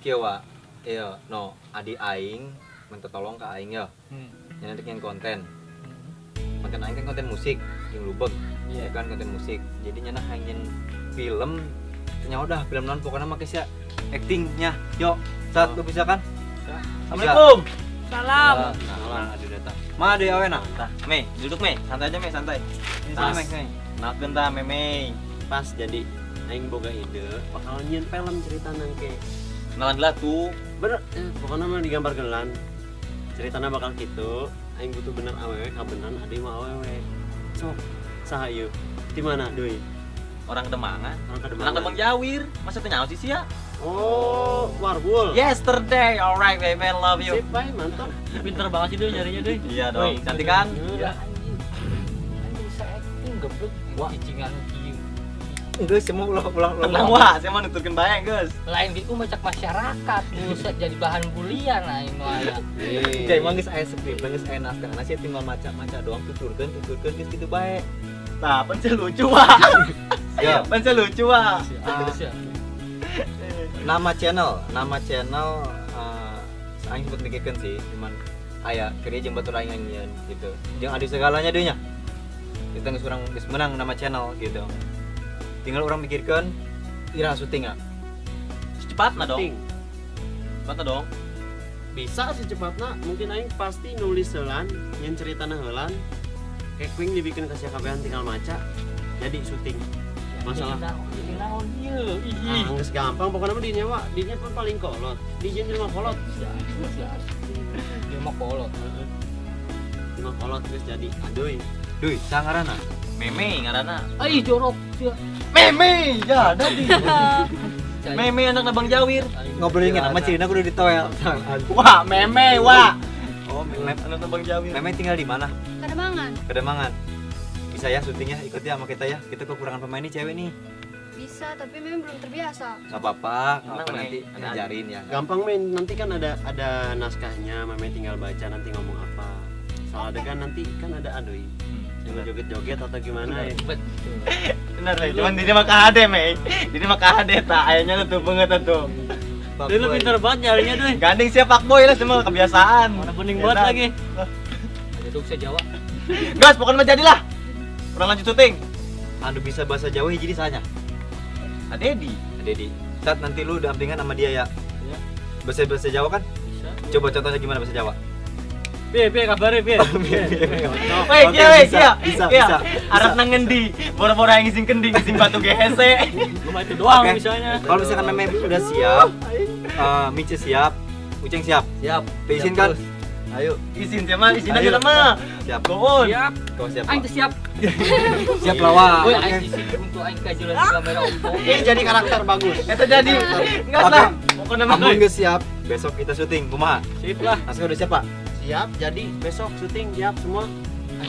kieu wa. Iya, no, adi aing minta tolong ke aing ya. Yang nanti yang konten. Konten aing kan konten musik, yang lubeg. Iya. Ya kan konten musik. Jadi nyana hayang film ternyata udah film non pokoknya make sia actingnya. Yo, saat lu bisa kan? Bisa. Assalamualaikum. Salam. Nah, ada data. Ma ada awe nah. Tah, Mei, duduk Mei, santai aja Mei, santai. Sini Pas. Mei, Mei. Kenalkeun tah Mei Mei. Pas jadi aing boga ide bakal nyieun film cerita nangke. Kenalan lah tuh. Bener, pokoknya mah digambar gelan. Ceritanya bakal gitu. Aing butuh bener awewe kabeneran adi mah awewe. Sok, saha ieu? Di mana deui? Orang Kedemangan. Orang Kedemangan. Anak Demang Jawir. Masa teu nyaho sih sia? Oh, Warbul. Yesterday, alright baby, love you. Sip, bae, mantap. Pinter banget sih dia nyarinya deh. Iya dong, Woi, cantik kan? Iya. Anjing. Anjing bisa acting geblek. Wah. Cicingan kieu. Enggak, semua ulah ulah ulah. Tenang wah, saya mau nuturkeun bae geus. Lain gitu macak masyarakat, buset jadi bahan bulian aing mah aya. Jadi emang geus aya skrip, geus aya naskah. Nah, sih tinggal maca-maca doang tuturkeun, tuturkeun geus kitu bae. Tah, pan sih lucu wah. Ya. Pan sih lucu wah. Sia. Nama channel aing sempet mikirkeun sih, cuman aya kerja jeung batur aing nyieun gitu. Jeung adi segalanya deui nya. Kita geus urang geus menang nama channel gitu. Tinggal urang mikirkeun ira syuting ah. Secepatna dong. Syuting. Secepatna dong. Bisa secepatna, mungkin aing pasti nulis heulan, nyen ceritana heulan. Kayak dibikin kasih kabehan tinggal maca. Jadi syuting. Masalah. Jadi naon ieu? Ih. Ah, geus gampang pokoknya mah dinya wa, dinya pun paling kolot. Dinya jelema kolot. Sia, sia. Dia mah kolot. Heeh. Jelema kolot geus jadi. Aduh. Duy, sangarana. Meme ngaranna. Ai jorok sia. Meme, ya di. Meme anak Bang Jawir. Ngobrolin nama Cina kudu ditoel. Wah, meme wah. Oh, meme Anak Bang Jawir. Meme tinggal di mana? Kademangan. Kedemangan. Bisa ya syutingnya, ikut ya sama kita ya. Kita kekurangan pemain nih cewek nih. Bisa, tapi memang belum terbiasa. Gak apa-apa, nggak apa Tenang, Mei. nanti Ada. ngajarin ya. Gampang men, nanti kan ada naskahnya, Meme tinggal baca nanti ngomong apa. Soal adegan nanti kan ada adoi. Yang joget-joget atau gimana ya. Betul. Bener Mei, cuman diri mah KHD Mei. Diri mah KHD tak ayahnya lu tuh banget tuh. Dia lu pinter banget nyarinya deh. Gandeng siapa Pak Boy lah semua kebiasaan. Warna kuning banget lagi. Ada tuh bisa Jawa. Gas, pokoknya mah jadilah. Urang lanjut syuting. Anu bisa bahasa Jawa jadi sanya. Adedi. Dedi. Saat nanti lu dampingan sama dia ya. Iya. Bahasa bahasa Jawa kan? Bisa. Coba contohnya gimana bahasa Jawa? Piye piye kabare piye? Weh, Oke, kia, weh, bisa, kia. bisa, Kia. bisa, Arab nang ngendi? Boro-boro yang ngising kendi, ngising batu gehese. Lu mah itu doang Oke. misalnya. Kalau misalkan Meme udah siap, Mice siap, Uceng siap. Siap. Izin Siap kan? terus. Ayo. Izin sama, izin aja Ayo. mah. Siap. Goon. Siap. Kau siap. Aing teh siap. Siap lawan. Woi, aing sisi untuk aing kajulan kamera oppo. Ini jadi karakter bagus. Eta jadi. Enggak Oke. lah. Pokoknya mah. Amun geus siap, besok kita syuting. Kumaha? Sip lah. Naskah udah siap, Pak? Siap, jadi besok syuting siap semua.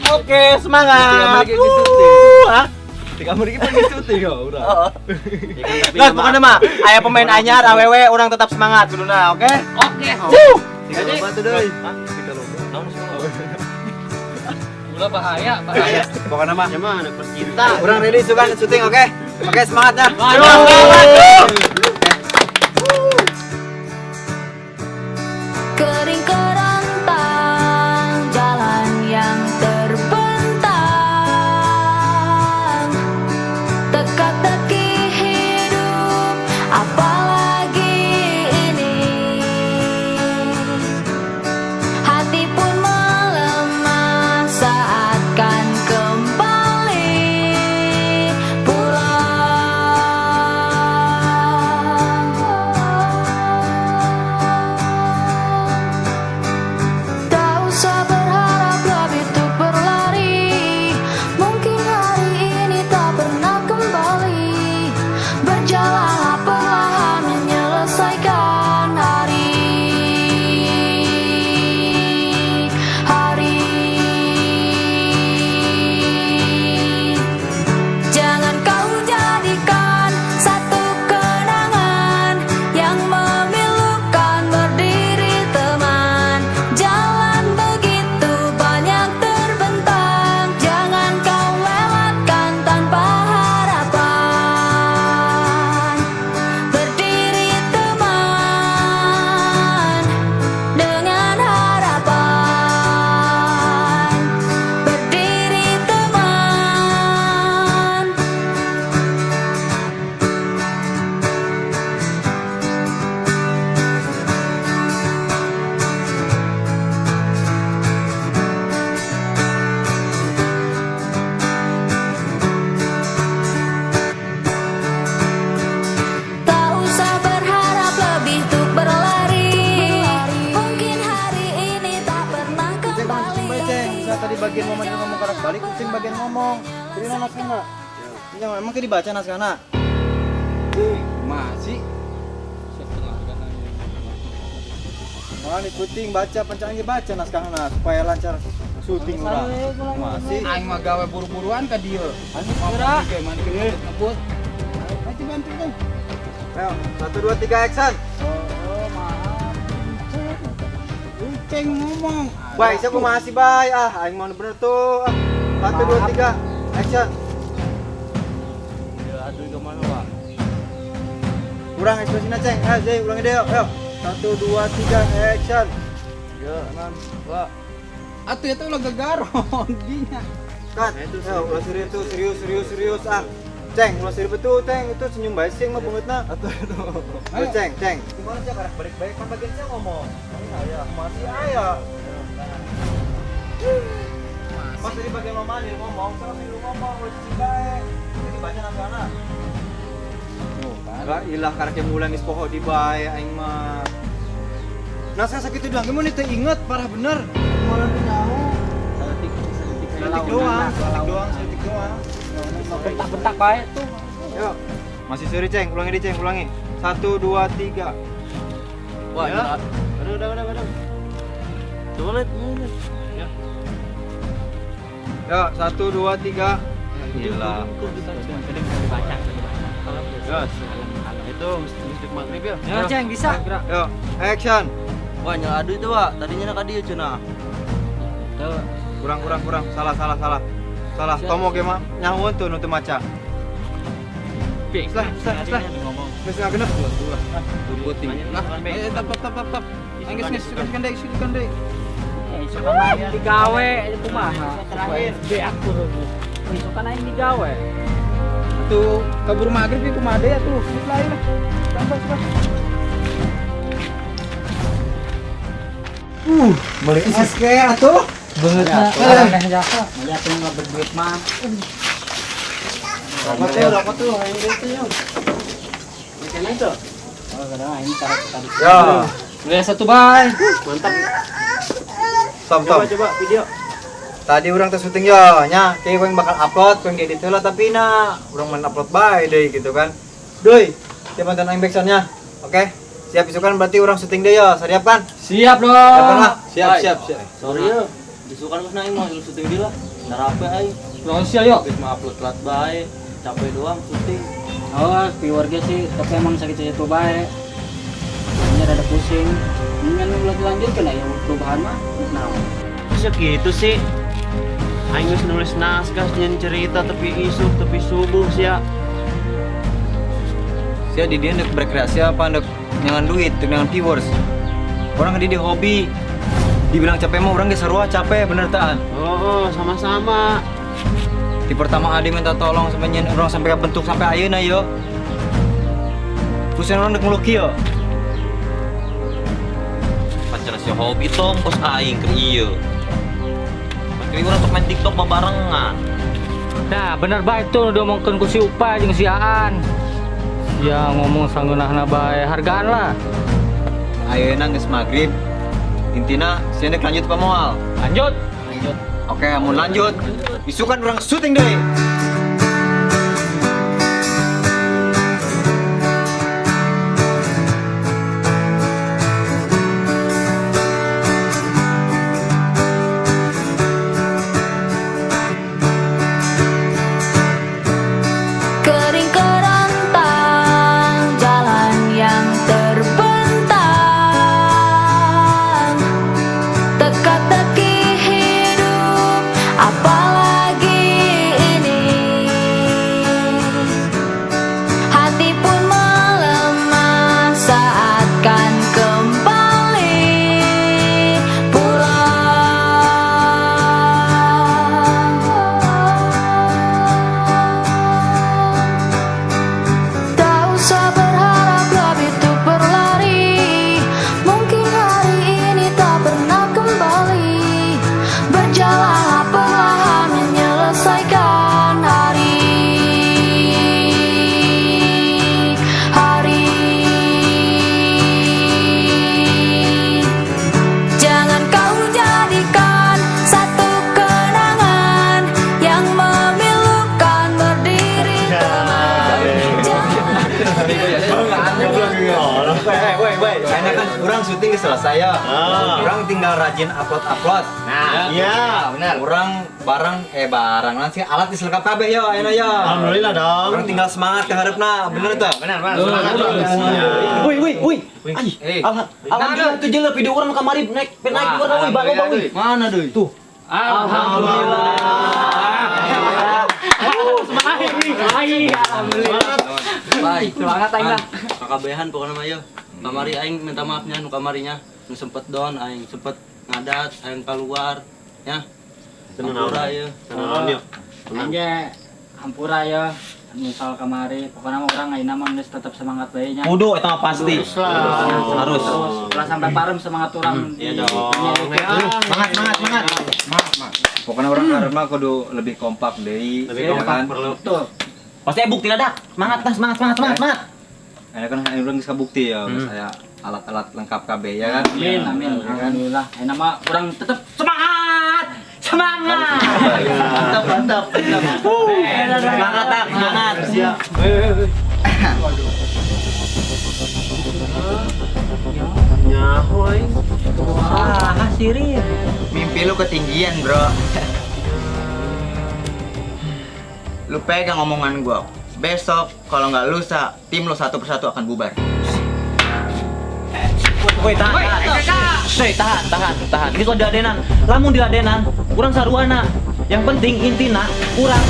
Oke, semangat. Tiga menit syuting. Hah? 3 menit pergi syuting ya udah. Ya kan, tapi Gas, nama- pokoknya mah aya pemain anyar awewe urang tetap semangat kuduna, oke? Oke. Wuh. Tiga lomba tuh doi. Hah? Tiga lomba. Naon sih? Gula bahaya, bahaya. Pokoknya mah Ya mah anak bercinta. urang ready sugan syuting, oke? Oke, semangatnya. Semangat. Kering kerantang jalan yang terbentang, teka-teki hidup apalagi ini, hati pun melemah saat kan kembali pulang. bagian momen ngomong karak balik, ucing bagian ngomong. Jadi naskahna. Ya, emang ke dibaca naskahna? Masih. Malah ikutin baca pencang ge baca naskahna supaya lancar syuting urang. Masih. Aing mah gawe buru-buruan ka dieu. Gerak. Mandi ngebut. Ayo bantu dong. Ayo, 1 2 3 action. Oh, maaf. Uceng ngomong. Bay, siapa masih bay? Ah, aing mau bener tuh. 1 2 3 action. Ya aduh kemana, Pak? Kurang ekspresinya, Ceng. Ayo, Zey, ulangi deh, yuk. 1 2 3 action. Ya, nan, Pak. Atuh itu ulah gegaron dinya. Kan, ya, ulah serius tuh, serius, serius, serius ah. Ceng, ulah serius betul, Ceng. Itu senyum bae sih mah bangetna. Atuh itu. Ayo, Ceng, Ceng. Gimana sih karak balik-balik kan bagian saya ngomong. Aya, masih aya. Pas tadi bagian mama nih ngomong, sama lu ngomong, ulah cicing bae. Jadi banyak naskahna. Lah ilah karakter mulai geus poho di bae aing mah. Naskah sakitu doang, gimana teu inget parah bener. Malah nyaho. Sedetik doang, sedetik doang, sedetik doang. Bentak-bentak bae tuh. Yuk. Masih seri, Ceng, ulangi deh, Ceng, ulangi. 1 2 3. Wah, Ya. Udah. Coba lihat. Ya. Ya, 1 2 3. Gila. Dibaca, dibaca. Gas. Itu mesti maghrib ya. Ya, Ceng, bisa. Yuk, action. Wah, nyala adu itu, Pak. Tadinya nak dieu cenah. Tuh. Kurang. Salah. Salah. Tomo ge mah nyahoeun tuh nu teu maca. Setelah. Geus ngagenep. Puting. Lah, tap. Aing geus geus deui, isukan deui. Isukan aing digawe kumaha? Terakhir beak turun. Isukan aing digawe. Tuh, kabur maghrib ieu kumaha deui atuh. Geus lain lah. Tambah sudah. Beli es ke atuh. Beungeutna aneh jasa. Maya tuh nggak berduit mah. Rokok tuh, aing itu yuk. Makan itu. Oh, kadang aing tarik tadi. Ya. Udah satu bay. Mantap. Stop. Coba video. Tadi orang teh syuting ya, nya, kayak yang bakal upload, yang diedit heula tapi na, urang main upload bae deui gitu kan. Doi, siap nonton aing backsoundnya. Oke. Siap isukan berarti orang syuting deui ya, siap kan? Siap dong. Siap lah. Siap. Sorry ya. Disukan geus aing mah syuting deui lah. Narape aing. Langsung siap yuk. Geus mah upload telat bae. Capek doang syuting. Oh, viewer ge sih, tapi emang sakit itu bae. Ini rada pusing. Ini kan ulah dilanjutkeun aya perubahan mah. Nah. Bisa gitu sih. Aing geus nulis naskah nyen cerita tepi isuk tepi subuh sia. Sia di dia ndek berkreasi apa ndek nyangan duit, ndek nyangan viewers. Orang di hobi. Dibilang capek mah orang ge sarua capek bener taan. Oh, sama-sama. Di pertama Adi minta tolong sampai nyen orang sampai bentuk sampai ayeuna yo. Pusing orang ndek ngeluki yo. Pacar si hobi tong kos aing keur ieu. Keur urang sok main TikTok babarengan. Nah, bener bae tuh diomongkeun ku si Upa jeung si Aan. Ya ngomong sangeunahna bae, hargaan lah. Ayeuna geus magrib. Intina sia ndek lanjut apa moal? Lanjut. Oke, mun lanjut. Isukan urang syuting deui. Kering kerantang jalan yang terbentang, teka-teki hidup apalagi ini. Woi, woi, karena kan urang syuting selesai ya. Urang tinggal rajin upload-upload. Nah, iya, benar. Urang barang barang nanti alat geus lengkap kabeh yo ayeuna yo. Alhamdulillah dong. Urang tinggal semangat ke hareupna, bener tuh? Benar, benar. Semangat. Woi, woi, woi. Ai, alhamdulillah tuh jelas video urang kamari naik naik urang woi, bang woi. Mana deui? Tuh. Alhamdulillah. Alhamdulillah. Baik. Semangat aing lah. Kakabehan pokoknya mah yo. Kamari aing minta maafnya nu kamarinya. Nu sempet down aing sempet ngadat aing keluar ya. Hampura ya. Tenang yo. Aing ge hampura ya. Misal kamari pokoknya mah urang ayeuna mah geus tetep semangat bae nya. Kudu eta mah pasti. Harus. Terus ulah sampai parem semangat urang. Iya dong. Semangat, semangat, semangat. Pokoknya urang hareup mah kudu lebih kompak deui. Lebih ya kompak kan? perlu. Betul. Pasti bukti dah. Semangat lah, semangat, semangat, semangat, semangat. Ayeuna kan urang geus kabukti ya, geus aya alat-alat lengkap kabeh ya kan. Amin, amin. Alhamdulillah. Ayeuna mah urang tetep semangat. Semangat. Mantap, mantap. Semangat, tak, semangat. Siap. Nyaho aing. Ah, sirir. Mimpi lu ketinggian, bro. Lu pegang omongan gua. Besok kalau nggak lusa, tim lu satu persatu akan bubar. Woi, tahan, tahan. Woi, tahan, tahan, tahan. Ini soal diladenan. Lamun diladenan, kurang saruana. Yang penting intina kurang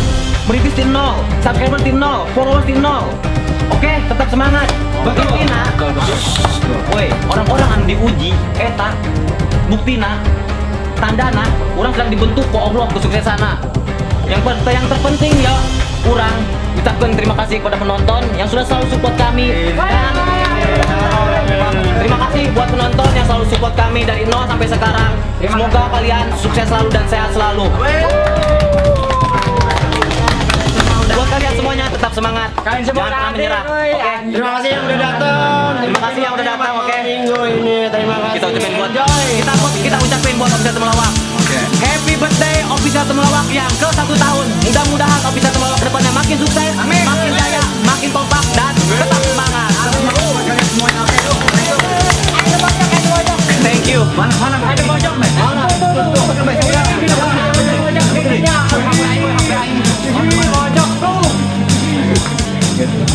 merintis di nol, subscriber di nol, followers di nol. Oke, tetap semangat. Intina, woi, orang-orang anu diuji, eta buktina, tandana, orang sedang dibentuk ku Allah kesuksesanna. Yang terpenting ya, urang ucapkan terima kasih kepada penonton yang sudah selalu support kami. Dan terima kasih buat penonton yang selalu support kami dari nol sampai sekarang. Semoga kalian sukses selalu dan sehat selalu. Buat kalian semuanya tetap semangat. Kalian semua Jangan pernah menyerah. Oke. Terima kasih yang udah datang. Terima kasih yang udah datang, oke. Minggu ini terima kasih. Kita ucapin buat kita ucapin buat Official Temulawak. Happy birthday Official Temulawak yang ke 1 tahun. Mudah-mudahan Official Temulawak kedepannya makin sukses, makin jaya, makin kompak dan tetap semangat. Thank you. Mana mana ada bojong, Mana? Mana?